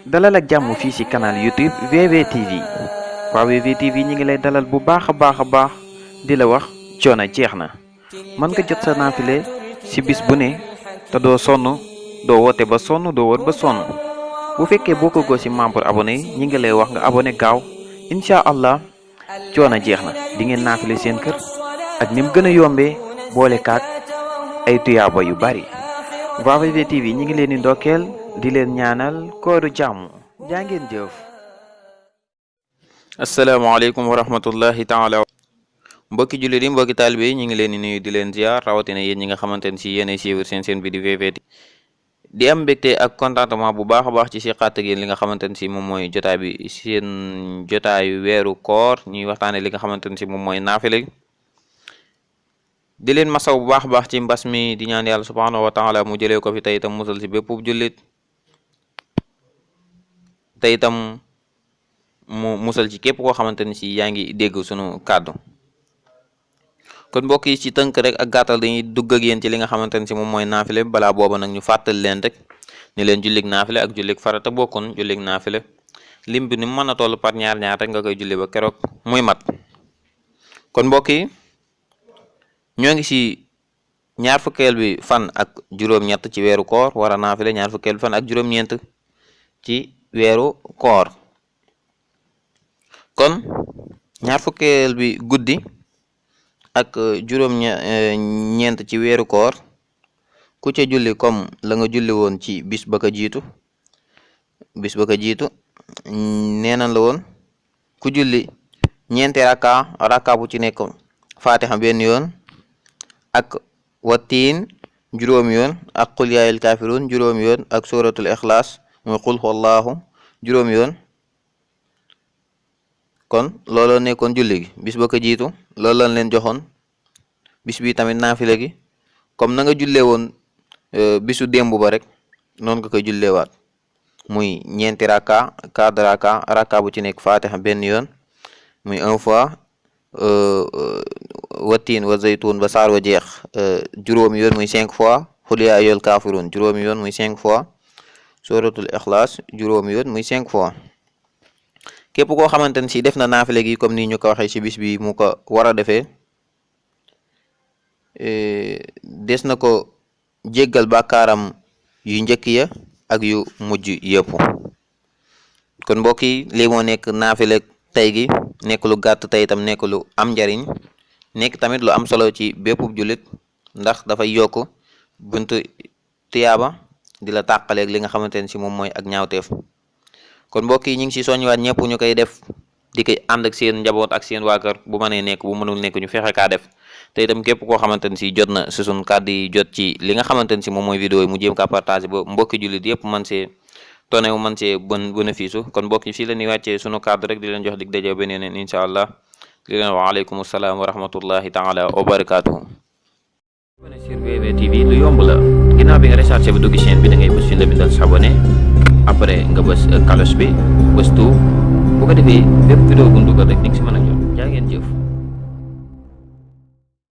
dalal ak jàmm fii ci canal YouTube VVTV waa VVTV ñi ngi lay dalal bu baax a baax di la wax coono jeex na mën nga jot sa naafile ci bis bu ne te doo sonn doo woote ba sonn doo wër ba sonn bu fekkee boo ko ci membre abonné yi ñi ngi lay wax nga abonné gaaw incha allah coono jeex na di ngeen naafile seen kër ak ni mu gën a yombee boole kaak ay tuyaaba yu bari waa VVTV ñi ngi leen di ndokkeel di leen ñaanal kooru jàmm jaa ngeen jëf. asalaamaaleykum wa rahmatullahi taala mbokki jullit yi mbokki taalibe yi ñu ngi leen di nuyu di leen ziar rawatina yéen ñi nga xamante ne si yéenay suivre seen bi di VVTV di am mbégte ak contentement bu baax a baax ci si xàtt ak yéen li nga xamante ne si moom mooy jotaay bi seen jotaayu weeru koor ñuy waxtaane li nga xamante ne si moom mooy naafile di leen masaw bu baax a baax ci mbas mi di ñaan yàlla subhanahu wa taala mu jëlee ko fi tey itam musal si bépp jullit te itam mu musal ci képp koo xamante ni si yaa ngi dégg sunu kàddu kon mbokk yi ci tënk rek ak gàttal dañuy dugg ak yéen ci li nga xamante ni si moom mooy naafile balaa booba nag ñu fàttali leen rek ni leen jullig naafile ak jullig farata bokkun jullig naafile lim bi ni mu mën a toll par ñaar rek nga koy julli ba keroog muy mat kon mbokk yi ñoo ngi ci ñaar fukkeel bi fan ak juróom-ñett ci weeru koor war a naafile ñaar fukkeel bi fan ak juróom-ñeent ci weeru koor kon ñaar fukkeel bi guddi ak juróom-ñeent ci weeru koor ku ca julli comme la nga julli woon ci bis ba ka jiitu nee na la woon ku julli ñeenti rakka bu ci nekk fatiha benn yoon ak wattiin juróomi yoon ak qul yaa ayyuhal kaafiruun juróomi yoon ak suratul ixlaas muy qul huwallaahu juróomi yoon kon looloo nekkoon julli gi bis ba ko jiitu loolu lañ leen joxoon bis bi tamit naafile gi comme na nga jullee woon bisu démb ba rek noonu nga koy julleewaat muy ñeenti rakka bu ci nekk fatiha benn yoon muy un fois wattiin wa zaytuun ba saar wa jeex juróomi yoon muy 5 fois xul yaa ayyuhal kaafiruun juróomi yoon muy 5 fois suratul ixlaas juróomi yoon muy 5 fois képp koo xamante ne si def na naafile gi comme ni ñu ko waxee ci bis bi mu ko war a defee des na ko jéggal bàkkaaram yu njëkk ya ak yu mujj yëpp kon mbokk yi lii moo nekk naafile tey gi nekk lu gàtt tey itam nekk lu am njariñ nekk tamit lu am solo ci bépp jullit ndax dafay yokk buntu tiyaaba di la tàqaleeg li nga xamante ne si moom mooy ak ñaawteef kon mbokk yi ñu ngi si soññiwaat ñëpp ñu koy def di koy ànd ak seen njaboot ak seen waa kër bu mënee nekk bu mënul nekk ñu fexe kaa def te itam képp koo xamante ne si jot na si sunu kàddu yi jot ci li nga xamante ne si moom mooy vidéo yi mu jéem kaa partagé ba mbokki jullit yëpp man see tone wu man see bénéfice kon mbokk yi fii la ñuy wàccee sunu kàddu rek di leen jox dig daje beneen incha allah di leen wa aleykum salaam wa rahmatullahi taala wa barakatuhu. abonné sur VVTV lu yomb la ginnaaw bi nga rechargé ba dugg chaîne bi da ngay bës fi la bindal s'abonné après nga bës cloche bi bës tout bu ko defee bépp vidéo bu ñu dugal rek di nga si mën a jot jaa ngeen jëf.